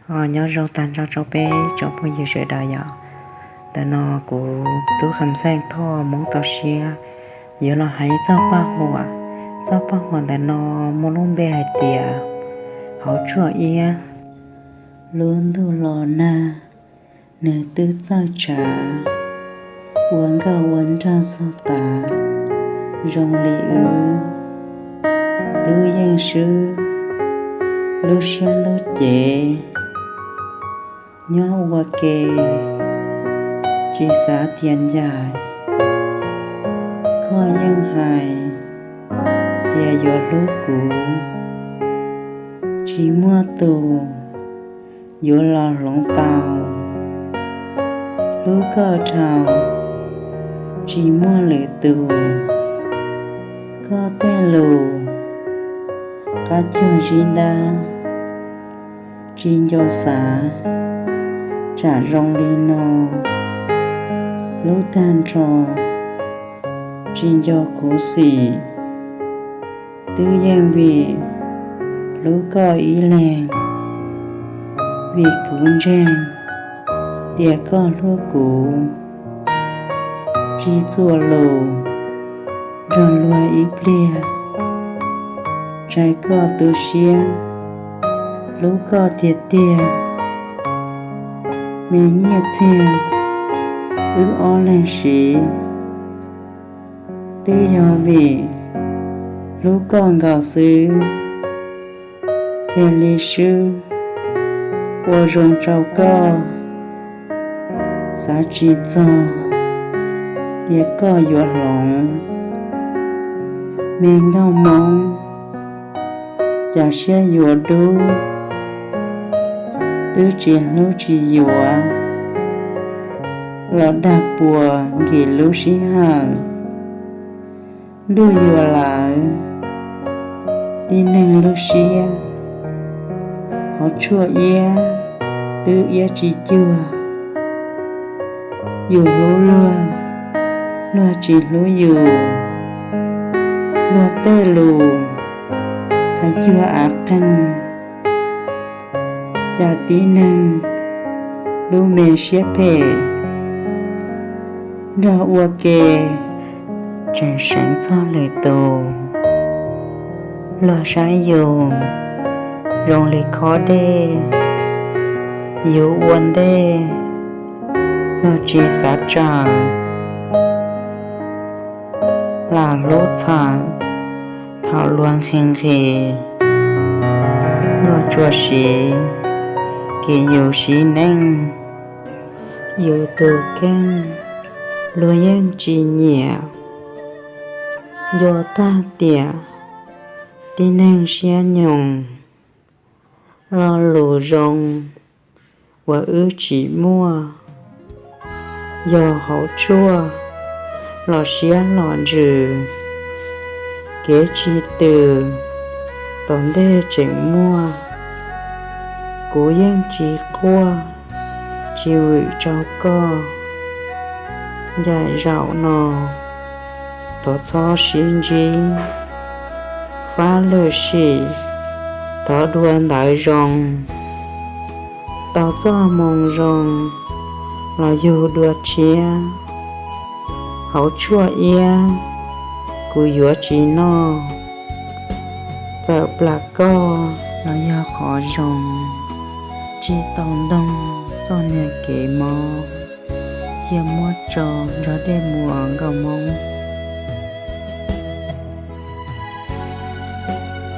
Ho nyob zoo tag nrho rau peb tsoom phooj ywg sawv daws yom. Ntawm no kuv Tub Kham Xeej Thoj Hmoob tau siab yuav los hais txoj paj huam. Txoj paj huam ntawm no muaj lub npe hais tias hauv tshuaj iab. Lub ntuj los nag, nws twb txawj tshav, ua nkauj ua nraug txog tav, zoo li wb twb yeej swb lub siab lub cev. Nyob ua ke tsis xav tias ncaim, koj yeej hais tias yuav hlub kuv, tsis muaj tus yuav los hloov tau. Hlub koj dhau, tsis muaj lwm tus, koj tej lus qab cuag zib ntab, tsis nco xav tsam zoo li no. Hlub tag nrho tsis nco khuv xim, twb yeej vim hlub koj ib leeg, vim kuv ntseeg tias koj hlub kuv. Tsis txuam lus nrog luag ib pliag, ntshai koj tu siab, hlub koj tiag tiag. Me nyiaj txiag wb ob leeg siv, twb yog vim hlub koj nkaus xwb, thiaj li swb ua zoo rau koj. Xav tsis txog tias koj yuav hloov, me nkauj Hmoob cas siab yuav dub, twb tsis hlub tsis yuav los dag puas nkim lub sij hawm. Ntuj yuav lawm tib neeg lub siab, hauv tshuaj iab twb iab tsis cuag. Yus hlub luag, luag tsis hlub yus, luag tej lus hais cuag av qeeg, cas tib neeg lub me siab phem nrog ua ke tseem seev txog lwm tus. Luag saib yus zoo li khob dej, yus ua ntej luag tsis xav tsawm. Lam hlub txhawm thaum luag nqhis nqhis, luag tsuas siv kev yus siv neej. Yus tus kheej luag yeej tsis nyiam, nco tag tiam tib neeg siab nyoos. Lo lus zoo uas wb tsis muaj, yog hauv tshuaj los siab los ntsws. Kev tsis twm tom ntej tseem muaj, kuv yeej tsis quaj tsis vwm rau koj. Ncaim zaum no thov txhob sib ntsib, fab lwm sim thov dua ntawv zoo. Tau txoj moo zoo los yug dua tshiab, hauv tshuaj iab kuv yuav tsis noj. Txawm plam koj los yog qhov zoo, tsis tau ntoog txoj niag kev mob. Cia muab tso nrog dej muas nkauj Hmoob.